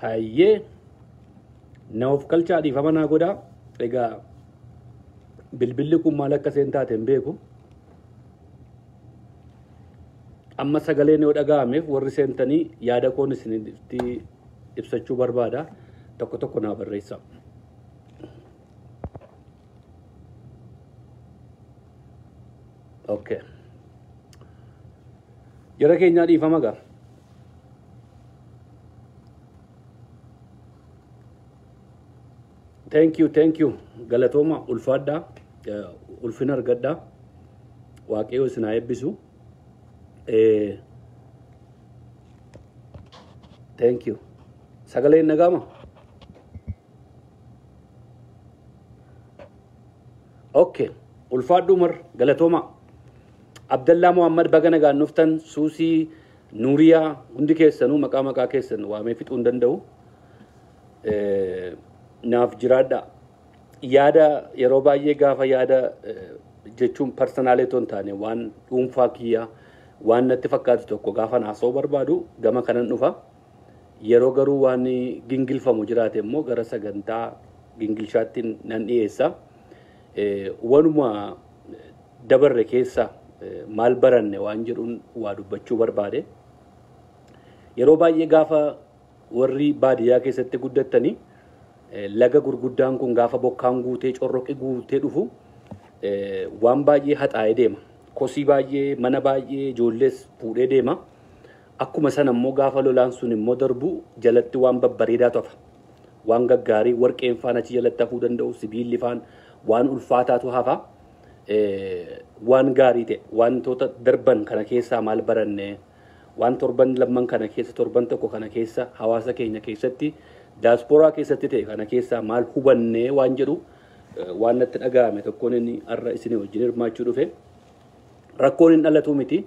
Hayyee na of kalchaa dhiifama naa godhaa. Egaa bilbilli kun maal akka isheen taate hin beeku. Amma sagaleen yoo dhaga'ameef warri seentanii yaada koon isinitti ibsachuu barbaada. Tokko tokko naa barreessa. Okay. Jara keenyaa dhiifama gaa. Thank you, thank you. Galatooma ulfaadhaa, ulfina argadhaa. Waaqayyo isin haa eebbisu. Thank you. Sagaleen dhaga'ama? Okay. Ulfaadhu Umar, galatooma. Abdallaa Muhammad baga nagaan dhuftan, Suusii, Nuuriyaa, hundi keessanuu maqaa maqaa keessan waamee fixuu hin danda'u. Naaf jiraadha. Yaada yeroo baay'ee gaafa yaada jechuun parsanaalee otoo hin taane waan dhuunfaa kiyyaa waan natti fakkaatu tokko gaafa haasa'uu barbaadu gama kanan dhufa. Yeroo garuu waan gingilfamu jiraate immoo gara sagantaa gingilshaatti nan dhiyeessa. Wanuma dabarre keessa maal baranne waan jedhuun waa dubbachuu barbaade. Yeroo baay'ee gaafa warri baadiyyaa keessatti guddattanii laga gurguddaan kun gaafa bokkaan guutee corroqi guutee dhufu waan baay'ee haxaa'ee deema. Kosii baay'ee, mana baay'ee, ijoollees fuudhee deema. Akkuma sana immoo gaafa lolaan sun immoo darbu jalatti waan babbareedaatu hafa. Waan gaggaarii warqeen faan achi jalatti hafuu danda'u, sibiilli faan waan ulfaataatu hafa. Waan gaarii ta'e wantoota darban kana keessaa maal baranne, waan torban lamman kana keessa torban tokko kana keessa hawaasa keenya keessatti daasporaa keessatti ta'e kana keessaa maal hubanne waan jedhu waan natti dhaga'ame tokkoon inni har'a isinii wajjin hirmaachuu dhufe. Rakkoon hin dhalatu miti.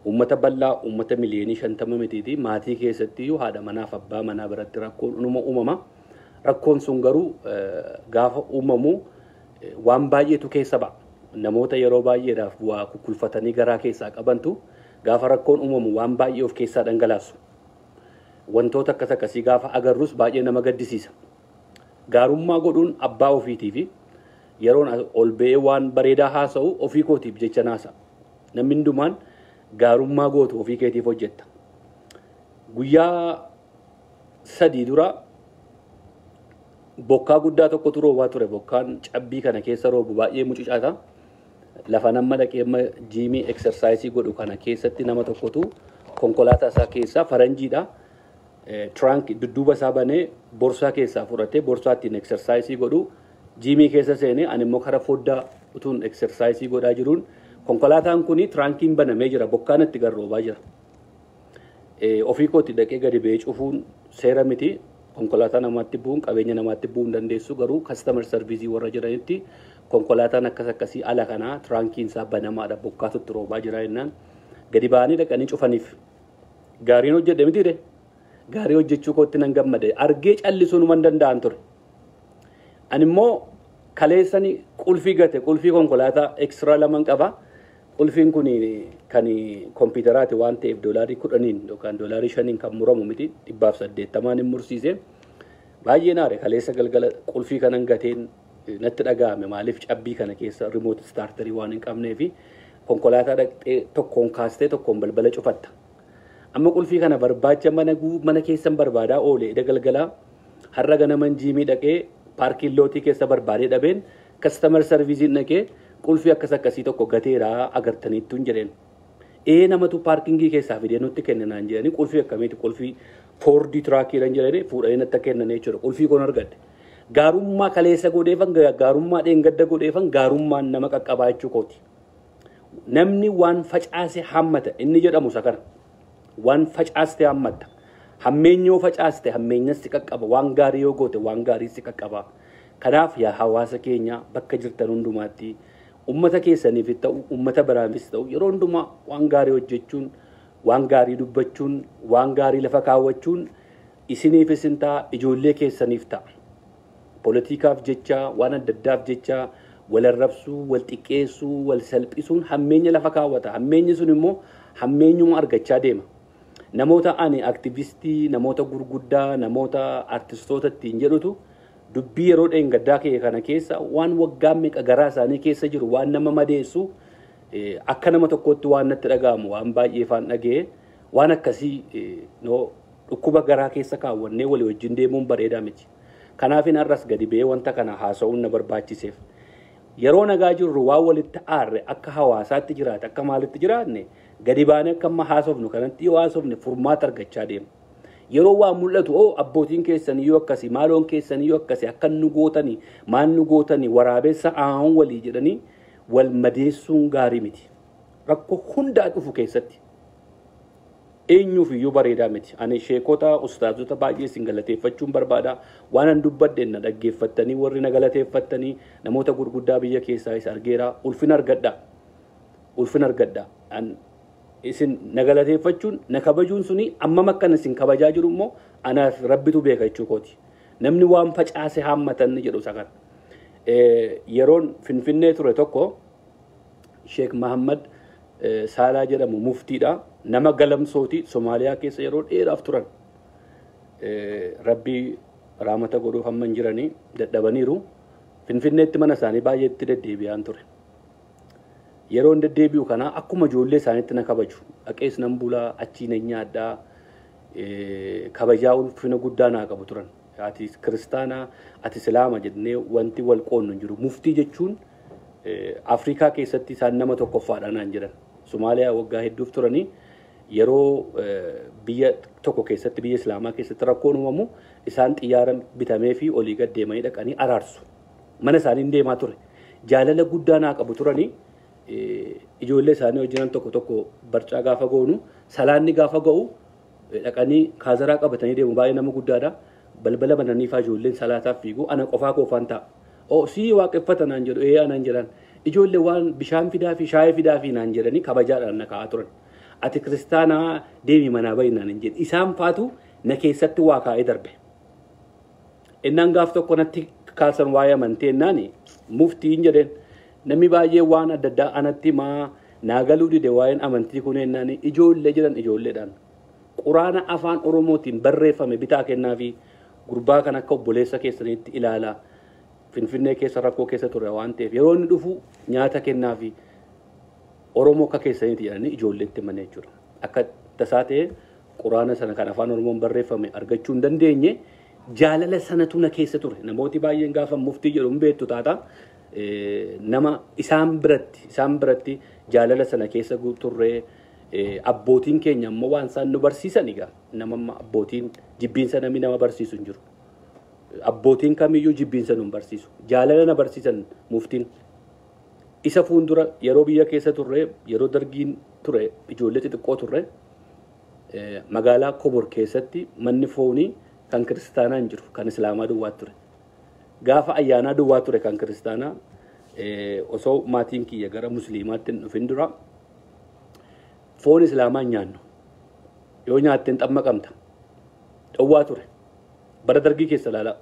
Uummata bal'aa uummata miliyoonii 50 mitiiti. Maatii keessatti iyyuu haadha manaaf abbaa manaa biratti rakkoon unuma uumama. Rakkoon sun garuu gaafa uumamu waan baay'eetu keessa ba'a. Namoota yeroo baay'eedhaaf waa kukkulfatanii garaa keessaa qabantu gaafa rakkoon uumamu waan baay'ee of keessaa dhangalaasu. Wantoota akkas akkasii gaafa agarrus baay'ee nama gaddisiisa. Gaarummaa godhuun abbaa ofiitii fi yeroon ol ba'ee waan bareedaa haasa'u ofii kootiif jecha naasa'a. Namni hundumaan gaarummaa gootu ofii keetiif hojjetta. Guyyaa 3 dura bokkaa guddaa tokkotu roobaa ture. Bokkaan cabbii kana keessa roobu baay'ee mucucaata. Lafa nama dhaqee amma jiimii eksersaayisii godhu kana keessatti nama tokkotu konkolaataa isaa keessaa faranjiidha. Tiraank dudduuba isaa banee borsaa keessaa fudhatee borsaa ittiin eksersaayisii godhu jiimii keessa seenee ani immoo karaa foddaa utuun eksersaayisii godhaa jiruun konkolaataan kuni tiraankiin banamee jira. Bokkaan itti garroobaa jira. Ofii kootti dhaqee gadi ba'ee cufuun seera miti. Konkolaataa namaatti bu'uun qabeenya namaatti bu'uun dandeessu garuu kastaamar sarviisii warra jiranitti konkolaataan akkas akkasii ala kanaa tiraankiin isaa banamaadha. Bokkaatu itti roobaa jira jennaan gadi ba'anii dhaqanii cufaniif. Gaariin hojjedhe mitiire. Gaarii hojjechuu kootti nan gammade. Argee callisuu numan danda'an ture. Ani immoo kaleessani qulfii gate qulfii konkolaataa ekstiraa 2 qaba. Qulfiin kun kan kompiitaraati waan ta'eef $10 yookaan $5 kan muramu miti 180 hin mursiise. Baay'ee naare kaleessa galgala qulfii kanan gateen natti dhaga'ame maaliif cabbii kana keessa remote starterii waan hin qabnee fi konkolaataa dhaqxee tokkoon kaastee tokkoon balbala cufatta. Amma qulfii kana barbaacha mana keessan barbaadaa oole eda galgalaa har'a ganaman jiimii dhaqee paarkiin lootii keessa barbaadee dhabeen kastaamar sarviisiin dhaqee qulfii akkas akkasii tokko gateeraa agartaniittu hin jedheen. Namatu paarkingii keessaa fidee nutti kennanaan jedhanii qulfii akkamiiti qulfii foordii tiraakiidhaan jedhanii fuudhanii natti kennan jechuudha. Qulfii kun argadhe. Gaarummaa kaleessa godheefan gaarummaa dheengadda godheefan gaarummaan nama qaqqabaa jechuu kooti. Namni waan facaase hammata inni jedhamu isa kana. Waan facaaste hammatta. Hammeenyi yoo facaaste hammeenyas si qaqqaba. Waan gaarii yoo goote waan gaarii si qaqqaba. Kanaaf yaa hawaasa keenya bakka jirtan hundumaatti uummata keessaniif ta'u uummata biraafis ta'u yeroo hundumaa waan gaarii hojjechuun waan gaarii dubbachuun waan gaarii lafa kaawwachuun isiniifis hin ta'a ijoollee keessaniif ta'a. Poolitikaaf jecha waan adda addaaf jecha wal arrabsuu wal xiqqeessuu wal salphisuun hammeenya lafa kaawwata. Hammeenyi sun immoo hammeenyuma argachaa deema. Namoota ani aktivistii, namoota gurguddaa, namoota artistoota ittiin jedhutu dubbii yeroo dheengaddaa kee kana keessa waan waggaa meeqa garaa isaanii keessa jiru waan nama madeessu akka nama tokkootti waan natti dhaga'amu waan baay'ee faan dhaga'e waan akkasii dhukkuba garaa keessa kaawwannee walii wajjin deemuun bareedaa miti. Kanaafin har'as gadi ba'ee wanta kana haasa'uun na barbaachiseef. Yeroo nagaa jirru waan walitti aarre akka hawaasaatti jiraate akka maalitti jiraanne gadi baanee akka amma haasofnu kanatti yoo haasofne furmaata argachaa deema. Yeroo waan mul'atu oo abbootiin keessanii yoo akkasii maaloon keessanii yoo akkasii akka nu gootanii maal nu gootanii waraabessa ahaan walii jedhanii wal madeessuun gaarii miti. Rakkoo hundaa dhufu keessatti eenyuuf iyyuu bareedaa miti. Ani sheekota ustaazota baay'ee isin galateeffachuun barbaada. Waan an dubbadhe na dhaggeeffattanii warri na galateeffattanii namoota gurguddaa biyya keessaa isa argeera. Ulfina argadha. Ulfina argadha. Isin na galateeffachuun na kabajuun suni ammam akkan isin kabajaa jiru immoo anaaf rabbitu beeka jechuu kooti. Namni waan facaase haammatan ni jedhu isa kana. Yeroon Finfinnee ture tokko Sheek Mahammad Saalaa jedhamu muftiidha. Nama galamsooti Somaaliyaa keessa yeroo dheeraaf turan. Rabbii raamata godhuuf hamma hin jiranii dadhabaniiru. Finfinneetti mana isaanii baay'eetti deddeebi'aan ture. Yeroo hin deddeebi'u kana akkuma ijoollee isaaniitti na kabaju. Dhaqees nan bulaa, achii nan nyaadhaa, kabajaa ulfina guddaa naa qabu turan. Ati kiristaanaa, ati islaama jennee wanti wal qoonnu hin jiru. Muftii jechuun Afrikaa keessatti isaan nama tokkoffaadha naan jedhan. Somaaliyaa waggaa hedduuf turanii yeroo biyya tokko keessatti biyya islaamaa keessatti rakkoon uumamu isaan xiyyaara bitamee fi olii gad deemanii dhaqanii araarsu. Mana isaanii hin deemaa ture. Jaalala guddaa naa qabu turanii ijoollee isaanii wajjinan tokko tokko barcaa gaafa goonu salaanni gaafa ga'u dhaqanii kaazaraa qabatanii deemu baay'ee nama guddaadha. Balbala bananii faa ijoolleen salaataaf fiigu ana qofaa koofaan ta'a. Oo sii waaqeffata naan jedhu ee anaan jedhan. Ijoollee waan bishaan fidaa fi shaayii fidaa fi naan jedhanii kabajaadhaan na kaa'aa turan. Ati kiristaanaa deemi manaa bahi naan hin jedhe. Isaan faatu na keessatti waa kaa'ee darbe. Innaan gaaf tokko natti kaasan waa'ee amantii innaan muftii hin jedheen. Namni baay'ee waan adda addaa anatti maa naa galuu dide waa'een amantii kun innaan ijoollee jedhan ijoolleedhaan. Quraana afaan Oromootiin barreeffame bitaa kennaa fi gurbaa kan akka obboleessa keessaniitti ilaalaa. Finfinnee keessa rakkoo keessa ture waan ta'eef yeroo inni dhufu nyaata kennaa fi Oromoo akka keessaniitti jedhanii ijoolleetti himan jechuudha. Akka tasaa ta'e quraana sana kan afaan Oromoon barreeffame argachuu hin dandeenye jaalala sanatu na keessa ture. Namooti baay'een gaafa muftii jedhu hin beektu taata. Nama isaan biratti jaalala sana keessa turre abbootiin keenya immoo waan isaan nu barsiisan egaa nama abbootiin jibbiinsa namni nama barsiisu hin jiru. Abbootiin kamiyyuu jibbiinsa nu barsiisu. Jaalala na barsiisan muftiin. Isa fuuldura yeroo biyya keessa turre yeroo dargiin ture ijoollee xixiqqoo turre magaalaa Kobor keessatti manni foonii kan kiristaanaa hin jiru kan islaamaa duwwaa ture. Gaafa ayyaanaa duwwaa ture kan kiristaanaa osoo maatiin kiyya gara musliimaatti hin dhufin dura foon islaamaa hin nyaannu. Yoo nyaatteen xammaqamta. Dhowwaa ture. Bara dargii keessa ilaalaa.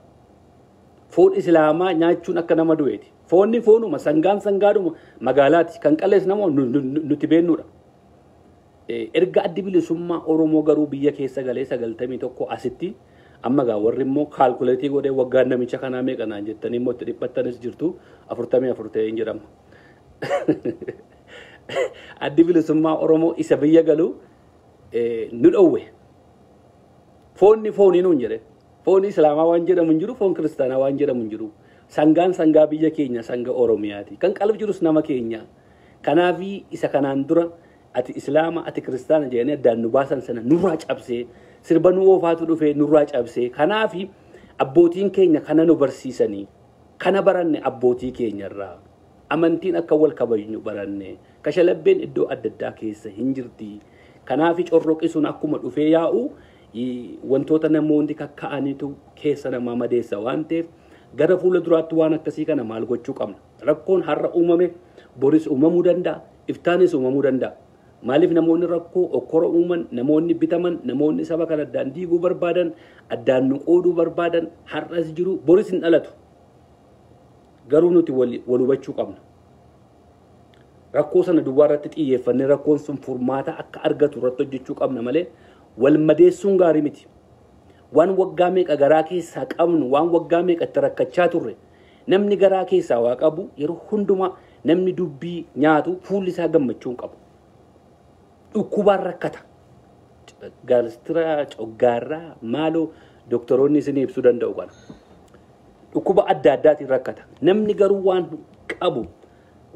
Foon islaamaa nyaachuun akka nama du'eeti. Foonni foonuma sangaan sangaadhuma magaalaati. Kan qalees nama nuti beennudha. Erga addi bilisummaa Oromoo garuu biyya keessa galee 91 asitti amma gaa warri immoo kaalkuleetii godhee waggaan namicha kanaa meeqa naan jettanii immoo itti dhiphattanis jirtu 44 ta'ee hin jedhama. Addi bilisummaa Oromoo isa biyya galu nu dhowwe. Foonni foonii nuun jedhe. Foon islaamaa waan jedhamu hin jiru, foon kiristaanaa waan jedhamu hin jiru. Sangaan sangaa biyya keenya sanga Oromiyaati. Kan qalbi jirus nama keenya. Kanaafi isa kanaan dura ati islaama ati kiristaana jedhanii addaan nu baasan sana nurraa cabsee sirba nu oofaatu dhufee nurraa cabsee. Kanaafi abbootiin keenya kana nu barsiisanii kana baranne abbootii keenyarraa. Amantiin akka wal kabajnu baranne kashalabbeen iddoo adda addaa keessa hin jirti. Kanaafi corroqi sun akkuma dhufee yaa'u wantoota namoonni kakka'aniitu keessa namaa madeessa waan ta'eef gara fuula duraatti waan akkasii kana maal gochuu qabna. Rakkoon har'a uumame boris uumamuu danda'a, iftaanis uumamuu danda'a. Maaliif namoonni rakkoo okkora uuman, namoonni bitaman, namoonni saba kana addaan diiguu barbaadan, addaan nu qooduu barbaadan har'as jiru boris hin dhalatu. Garuu nuti wal hubachuu qabna. Rakkoo sana duwwaa irratti xiyyeeffannee rakkoon sun furmaata akka argatu irratti hojjechuu qabna malee Wal madeessuun gaarii miti. Waan waggaa meeqa garaa keessaa qabnu, waan waggaa meeqa itti rakkachaa turre, namni garaa keessaa waa qabu yeroo hundumaa namni dubbii nyaatu fuulli isaa gammachuu hin qabu. Dhukkubaan rakkata. Gaastiraa, coggaarraa, maaloo doktoroonni isin ibsuu danda'u kana. Dhukkuba adda addaatiin rakkata. Namni garuu waan qabu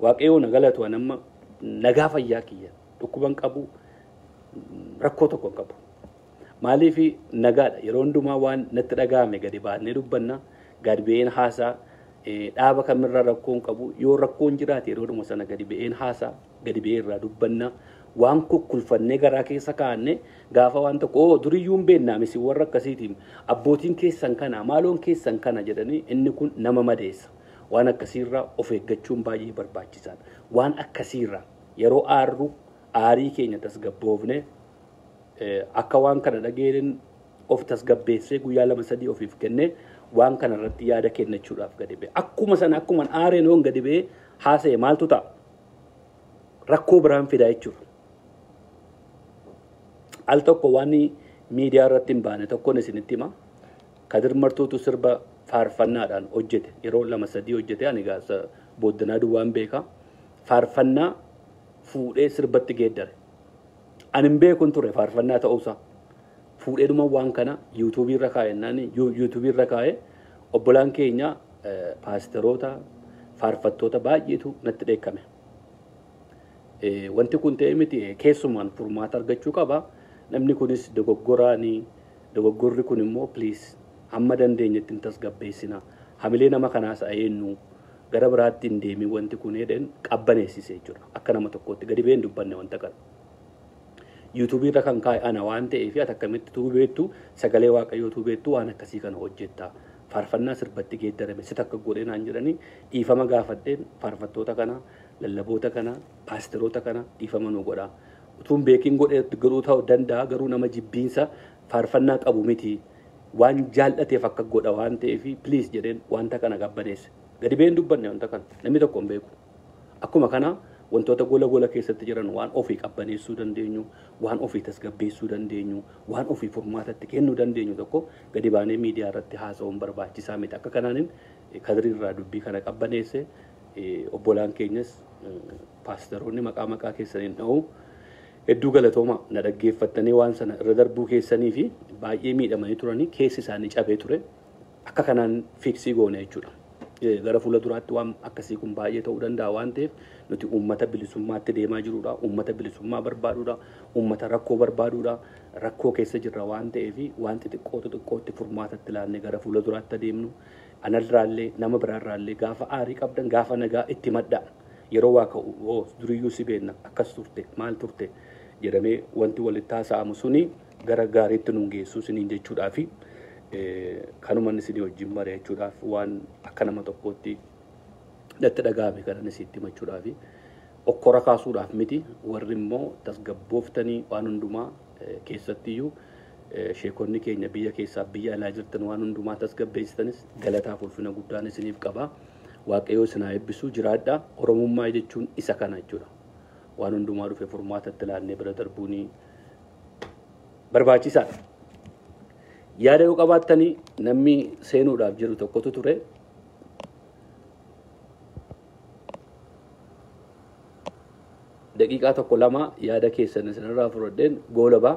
Waaqayyoo na galatu amma nagaa fayyaa kiyya. Dhukkuba hin qabu, rakkoo tokko hin qabu. Maaliif nagaadha? Yeroo hundumaa waan natti dhaga'ame gadi baannee dubbanna, gadi ba'een haasaa, dhaaba kamirraa rakkoo hin qabu. Yoo rakkoon jiraate yeroodhuma sana gadi ba'een haasaa, gadi ba'ee irraa dubbanna. Waan kukkulfannee garaa keessa kaa'anne gaafa waan tokko oo duriyyuu hin beennaa misi warra akkasiitiin abbootiin keessan kana maaloon keessan kana jedhanii inni kun nama madeessa. Waan akkasiirraa of eeggachuun baay'ee barbaachisaadha. Waan akkasiirraa yeroo aarru aarii keenya tasgabboofne akka waan kana dhageenin of tasgabbeessee guyyaa 2-3 ofiif kennee waan kana irratti yaada kennachuudhaaf gadi ba'e. Akkuma sana akkuma aareen hoon gadi ba'ee haasa'e maaltu ta'a? Rakkoo biraan fida jechuudha. Al tokko waan miidiyaa irratti hin baane tokkoon isinitti hima. Kadir Martuutu sirba faarfannaadhaan hojjete. Yeroo 2-3 hojjete ani gaasa booddanaa duwwaan beeka. Faarfannaa fuudhee sirbatti geeddare. Ani hin beekun ture faarfannaa ta'uusaa. Fuudhee dhuma waan kana yuutuubii irra kaa'e naan yuutuubii irra kaa'e obbolaan keenya paasteroota faarfattoota baay'eetu natti dheekkame. Wanti kun ta'e miti keessumaan furmaata argachuu qaba. Namni kunis dogoggoraani dogoggorri kun immoo please hamma dandeenyetti hin tasgabbeessina. Hamilee nama kanaas eenyu gara biraatti hin deemin wanti kun jedheen qabbaneessise jechuudha. Akka nama tokkootti gadi ba'een dubbanne wanta kana. Yuutuubii irra kan kaa'e ana waan ta'eef ati akkamitti tuu beektu sagalee Waaqayyoo tuu beektu waan akkasii kana hojjetta. Faarfannaa sirbatti geeddarame si takka godhee naan jedhanii dhiifama gaafadheen faarfattoota kana, lallaboota kana, paasteroota kana dhiifama nu godha. Utuun beekiin godhee godhuu ta'uu danda'a garuu nama jibbiinsa faarfannaa qabu miti. Waan jaallateef akka godha waan ta'eef please jedheen wanta kana qabbaneesse. Gadi ba'een dubbanne wanta kana namni tokko hin beeku. Akkuma kana wantoota gola gola keessatti jiran waan ofii qabbaneessuu dandeenyu, waan ofii tasgabbeessuu dandeenyu, waan ofii furmaatatti kennuu dandeenyu tokko gadi baanee miidiyaa irratti haasa'uun barbaachisaa miti. Akka kanaanin Kadirii irraa dubbii kana qabbaneesse obbolaan keenyas paasteroonni maqaa maqaa keessaniin dha'u hedduu galatooma na dhaggeeffattanii waan sana irra darbuu keessanii fi baay'ee miidhamanii turanii keessi isaanii cabee ture. Akka kanaan fiiksii goone jechuudha. Gara fuula duraatti waan akkasii kun baay'ee ta'uu danda'a waan ta'eef nuti uummata bilisummaatti deemaa jirudha. Uummata bilisummaa barbaadudha. Uummata rakkoo barbaadudha. Rakkoo keessa jirra waan ta'eef waan xixiqqoo xixiqqootti furmaatatti ilaannee gara fuula duraatti adeemnu. Anarraallee nama biraarraallee gaafa aarii qabdan gaafa nagaa itti madda. Yeroo waa ka'u oo duriyyuu si beenna akkas turte maal turte jedhamee wanti walitti haasa'amu suni gara gaariitti nuun geessu siniin jechuudhaafi kanuma inni isinii wajjin mari'achuudhaaf waan akka nama tokkootti natti dhaga'ame kanan isitti himachuudhaafi okkora kaasuudhaaf miti warri immoo tasgabbooftanii waan hundumaa keessattiyyuu sheekonni keenya biyya keessaa biyya alaa jirtan waan hundumaa tasgabbeessitanis galataaf ulfina guddaan isiniif qaba. Waaqayyoo isin haa eebbisu jiraadha. Oromummaa jechuun isa kana jechuudha. Waan hundumaa dhufe furmaatatti ilaannee bira darbuun barbaachisaadha. Yaada yoo qabaattanii namni seenuudhaaf jiru tokkotu ture. Daqiiqaa 1-2 yaada keessan isinirraa fudhadheen goolabaa.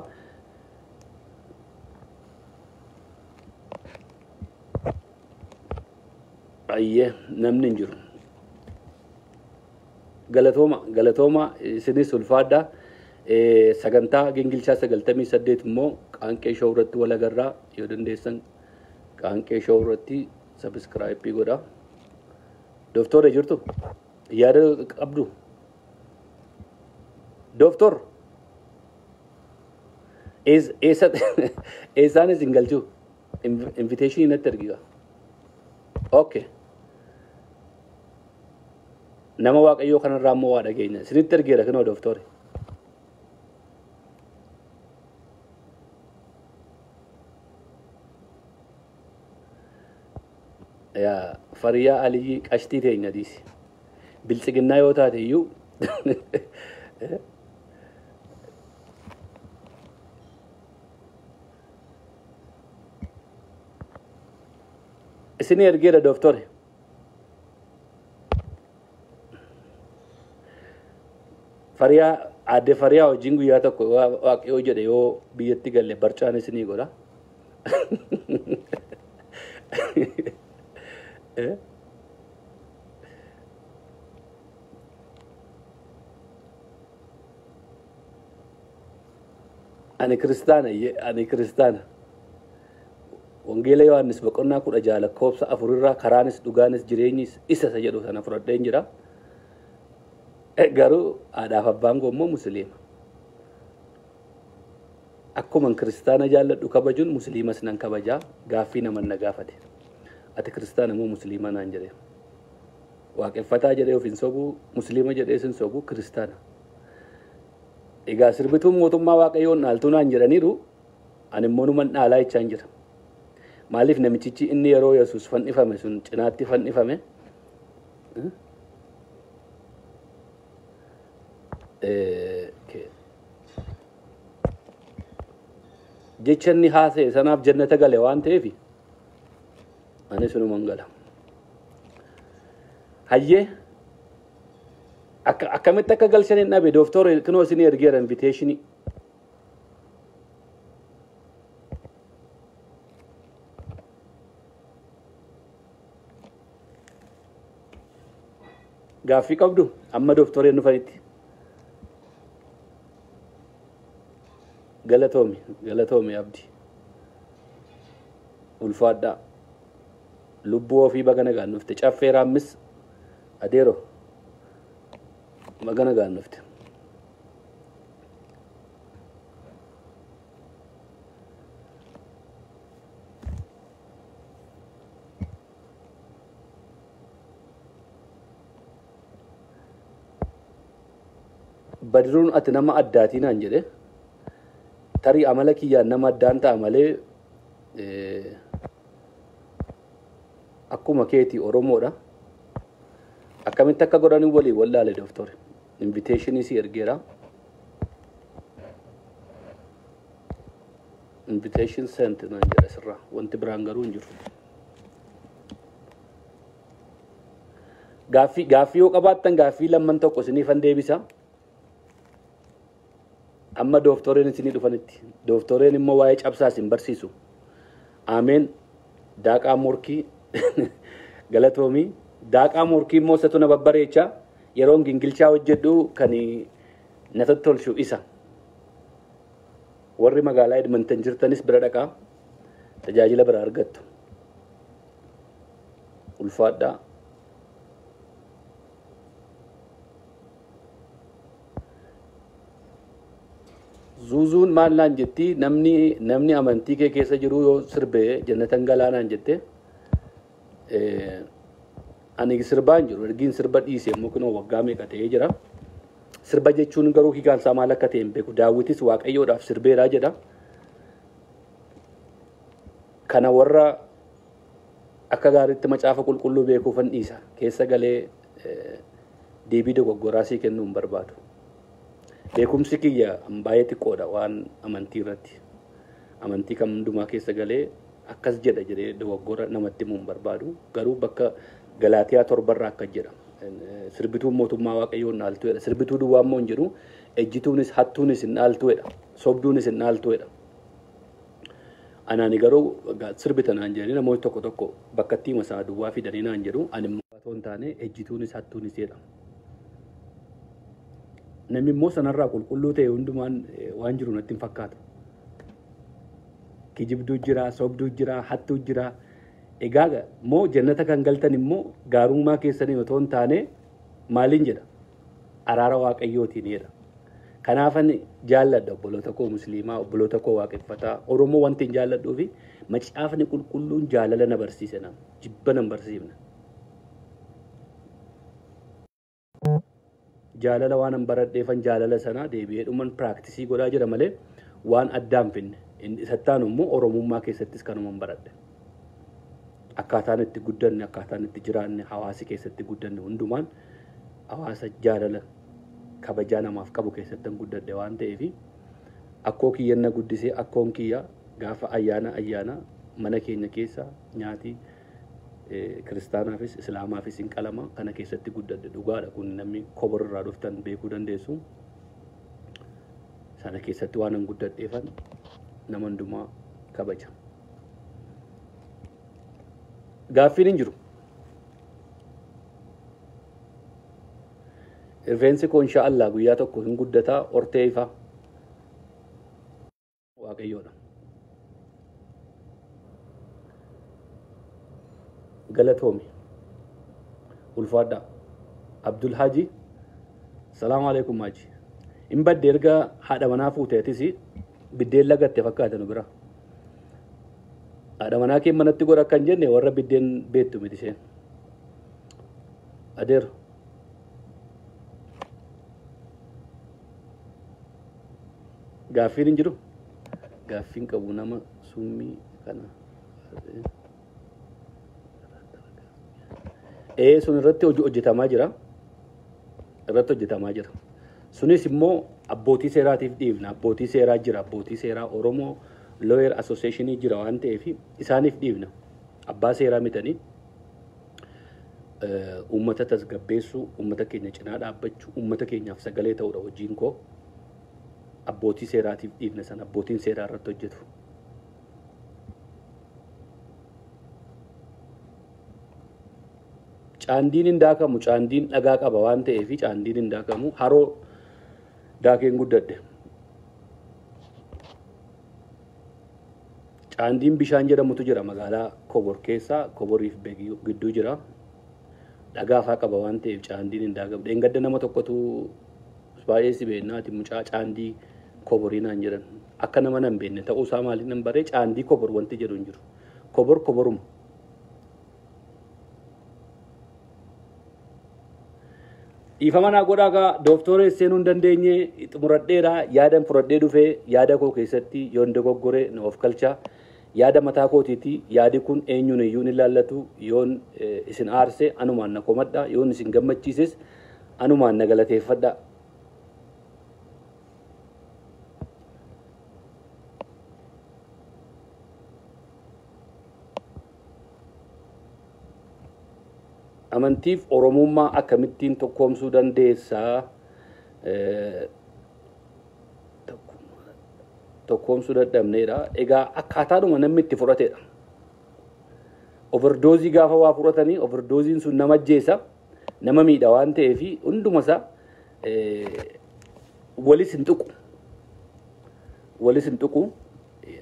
Ayyee namni hin jiru. Galatooma galatooma isinis ulfaadha. Sagantaa gingilchaa 98 immoo qaanqee showuu irratti wal agarraa yoo dandeessan qaanqee showuu irratti sabiskiraayipii godha. Dooftoor jirtu yaada qabdu? Dooftoor eessaan isin galchuu? Inviteeshinii natti ergiga. Okay. Nama Waaqayyoo kanarraa immoo waa dhageenya. Isinitti ergeera kinoo dooftoori. Yaa Fariyaa Aliyyi qashtii teenya dhiisi. Biltsiginnaa yoo taate iyyuu Isinii ergeera dooftore. Fariyaa aadde Fariyaa wajjin guyyaa tokko Waaqayyoo jedhe yoo biyyatti galle barcaan isinii godha. Ani kiristaana, ani kiristaana. Wangeela Yohaannis boqonnaa 16 lakkoofsa 4 irraa karaanis dhugaanis jireenyis isa isa jedhu sana fudhadheen jira. Garuu haadhaaf abbaan koo immoo musliima. Akkuma kiristaana jaalladhu kabajuun musliimas nan kabajaa, gaaffii nama na gaafate. Ati kiristaana moo musliima naan jedhee. Waaqeffataa jedhee of hin sobu, musliima jedhees hin sobu, kiristaana. Egaa sirbituun mootummaa Waaqayyoon dhaaltuu naan jedhaniiru, ani immoo numan dhaalaa jechaan jira. Maaliif namichichi inni yeroo Yesuus fannifame sun cinaatti fannifame? Jecha inni haasa'e sanaaf jannata gale waan ta'eef ani sunuman gala. Hayyee akkamitti akka galchan hin dhabe dooftoor kunoo isinii ergeera inviteeshinii. Gaaffii qabdu amma dooftoreen dhufanitti. Galatoomi, galatoomi Abdi. Ulfaadhaa. Lubbuu ofii baga nagaan dhufte. Caffee raammis adeero baga nagaan dhufte. Badiruun ati nama addaatii naan jedhe. Tarii amala kiyyaan nama addaan ta'a malee akkuma keetii Oromoodha. Akkamitti akka godhanii walii wallaale doftore. Inviteeshinii si ergeera. Invitation sent naan jedha sirraa. Wanti biraan garuu hin jiru. Gaaffii yoo qabaattan gaaffii lamman tokko isiniifan deebisa. Amma dooftoreen isinii dhufanitti. Dooftoreen immoo waa'ee cabsaa isin barsiisu. Ameen. Daaqaa morkii galatoomii. Daaqaa morkii immoo isatu na babbareecha. Yeroon gingilchaa hojjedhu kan na tottolchu isa. Warri magaalaa Edmonton jirtanis bira dhaqaa. Tajaajila bira argattu. Ulfaadhaa. Zuuzuun maal naan jetti, namni amantii kee keessa jiru yoo sirbee jannatan galaa naan jette. Ani sirbaa hin jiru, ergiin sirba dhiise immoo kunoo waggaa meeqa ta'ee jira. Sirba jechuun garuu hiikaan isaa maal akka ta'e hin beeku. Daawwitis Waaqayyoodhaaf sirbeeraa jedha. Kana warra akka gaariitti macaafa qulqulluu beekuufan dhiisa. Keessa galee deebii dogoggoraa sii kennuu hin barbaadu. Beekumsi kiyya baay'ee xiqqoodha waan amantii irratti. Amantii kam hundumaa keessa galee akkas jedha jedhee dogoggora namatti himuu hin barbaadu. Garuu bakka Galaatiyaa 7 irraa akkas jedha. Sirbituun mootummaa Waaqayyoon dhaaltu jedha. Sirbituu duwwaa immoo hin jedhu. Ejjituunis hattuunis hin dhaaltu jedha. Sobduunis hin dhaaltu jedha. Anaani garuu sirbita naan jedhanii namoonni tokko tokko bakka itti hima sana duwwaa fidanii naan jedhu. Ani immoo otoo hin taane ejjituunis hattuunis jedha. Namni immoo sanarraa qulqulluu ta'e hundumaan waan jiru natti hin fakkaatu. Kijibduu jira, sobduu jira, hattuu jira. Egaa moo jannata kan galtan immoo gaarummaa keessanii otoo hin taane maaliin jedha? Araara Waaqayyootiin jedha. Kanaafan jaalladha obboloota koo musliimaa, obboloota koo waaqeffataa. Oromoo wanti hin jaalladhuu fi macaafni qulqulluun jaalala na barsiise nama. Jibba na hin barsiifne. Jaalala waan an baradheefan jaalala sana deebi'ee dhuman piraaktisii godhaa jira malee waan addaan finne. Isattaan immoo Oromummaa keessattis kanuman baradhe. Akkaataan itti guddanne, akkaataan itti jiraanne, hawaasi keessatti guddanne hundumaan hawaasa jaalala kabajaa namaaf qabu keessatti guddadhe waan ta'eef akkoo kiyyan na guddisee akkoon kiyya gaafa ayyaana ayyaana mana keenya keessa nyaati Kiristaanaafis Islaamaafis hin qalama. Kana keessatti guddadhe dhugaadha kun namni Kobor irraa dhuftan beekuu dandeessu. Sana keessatti waan an guddadheefan nama hundumaa kabaja. Gaaffiin hin jiru. Rifeensi koo insha Allah guyyaa tokko hin guddataa hortee ifaa. Waaqayyoodha. Galatoomi. Ulfaadhaa. Abdul Haji. Salaamu alaikum Haji. Hin badde erga haadha manaa fuuteetis biddeen lagatte fakkaata nu bira. Haadha manaa kee manatti godha kan jenne warra biddeen beektu miti isheen. Adeero. Gaaffiin hin jiru. Gaaffiin qabu nama summii kana. Sun irratti hojjetamaa jira. Irratti hojjetamaa jira. Sunis immoo abbootii seeraatiif dhiifna. Abbootii seeraa jira. Abbootii seeraa Oromoo Lawyer Association jira waan ta'eef isaaniif dhiifna. Abbaa seeraa mitanii uummata tasgabbeessuu, uummata keenya cinaa dhaabbachuu, uummata keenyaaf sagalee ta'uudha hojiin koo. Abbootii seeraatiif dhiifna sana abbootiin seeraa irratti hojjetu. Caandiin hin daakamu, caandiin dhagaa qaba waan ta'eef caandiin hin daakamu. Haroo daakeen guddadhe. Caandiin bishaan jedhamutu jira magaalaa Kobor keessa, Koboriif gidduu jira. Dhagaa faa qaba waan ta'eef caandiin hin daakamu. Dheengadda nama tokkotu baay'ee si beeknaati mucaa caandii Koborii naan jedhan. Akka nama nan beekne ta'uusaa maaliin nan baree caandii Kobor wanti jedhu hin jiru. Kobor koboruma. Dhiifama naa godhaa gaa dooktoree seenuu hin dandeenye xumuradheera yaadan fudhadhee dhufee yaada koo keessatti yoon dogoggore na of galcha. Yaada mataa kootiiti yaadi kun eenyuun iyyuu ni ilaallatu yoon isin aarse anumaan na komadha yoon isin gammachiises anumaan na galateeffadha. Amantiif Oromummaa akkamittiin tokkoomsuu dandeessaa? Tokkoomsuu dadhabneedha. Egaa akkaataadhuma namni itti fudhatedha. Overdoozii gaafa waa fudhatanii overdooziin sun nama ajjeesa, nama miidha waan ta'eef hunduma isaa walis hin tuqu. Walis hin tuqu.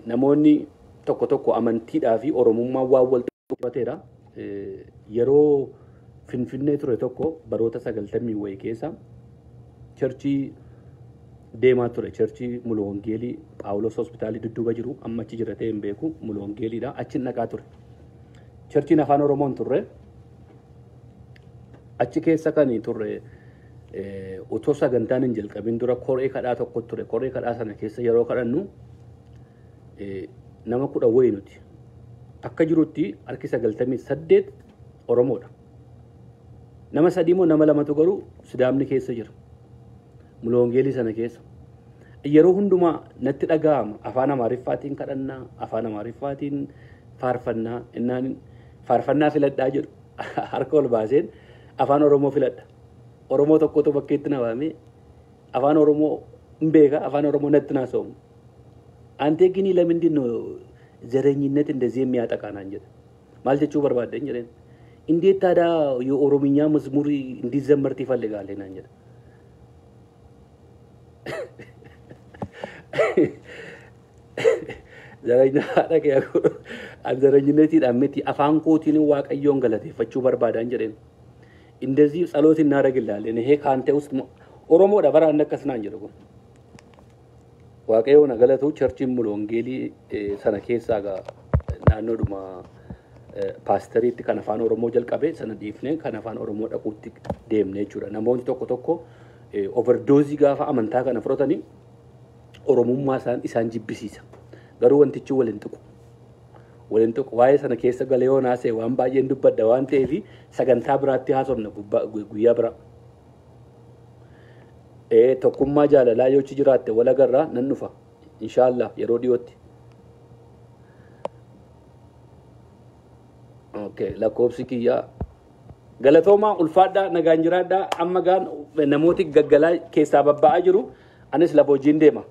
Namoonni tokko tokko amantiidhaa fi Oromummaa waan wal tuqateedha. Yeroo Finfinnee ture tokko baroota 90 wayii keessa cherchii deemaa ture. Cherchii Mulu Wangeelii Phaawulos Hospitaalii dudduuba jiru amma achi jira ta'e hin beeku Mulu Wangeeliidha. Achi dhaqaa ture. Cherchiin afaan Oromoon turre. Achi keessa kan turre otoo sagantaan hin jalqabin dura koree kadhaa tokko ture. Koree kadhaa sana keessa yeroo kadhannu nama 10 wayii nuti. Akka jirutti harki 98 Oromoodha. Nama 3 immoo nama 2tu garuu Sidaamni keessa jira. Mulu Wangeelii sana keessa. Yeroo hundumaa natti dhaga'ama. Afaan Amaariffaatiin kadhannaa, afaan Amaariffaatiin faarfannaa, innaan faarfannaa filadhaa jedhu harka ol baaseen afaan Oromoo filadha. Oromoo tokkotu bakkeetti na waamee afaan Oromoo hin beeka, afaan Oromoo natti naasoomu. Antee ginii lamindin ዘረኝነት እንደዚህ የሚያጠቃ ናን jedha. Maal jechuu barbaadde hin jedheen. እንዴት ታዲያ የኦሮምኛ መዝሙር እንዲዘመር ትፈልጋለህ ናን jedha. ዘረኝነቲidhaan miti afaan kootiin waaqayyoon galateeffachuu barbaadaan jedheen. እንደዚህ ጸሎት እናደርግልሃለን ይሄ ከአንተ ውስጥ ኦሮሞodha bara akkas naan jedhu kun. Waaqayyoon galatu cherchiin Mulu Wangeelii sana keessaa gaa naannoodhuma paasteriitti kan afaan Oromoo jalqabe sana dhiifnee kan afaan Oromoo dhaquutti deemne jechuudha. Namoonni tokko tokko overdoozii gaafa amantaa kana fudhatanii Oromummaa isaan jibbisiisa. Garuu wantichi waliin tuqu. Waliin tuqu waa'ee sana keessa galee yoo naasee waan baay'een dubbadha waan ta'eef sagantaa biraatti haasofna guyyaa biraa. Tokkummaa jaalalaa yoo achi jiraatte wal agarraa nan dhufa. Inshaallah yeroo dhiyootti. Okay, lakkoofsi kiyya. Galatoomaa, ulfaadhaa, nagaan jiraadhaa. Amma gaan namooti gaggalaa keessaa babba'aa jiru. Anis lafa hojiin deema.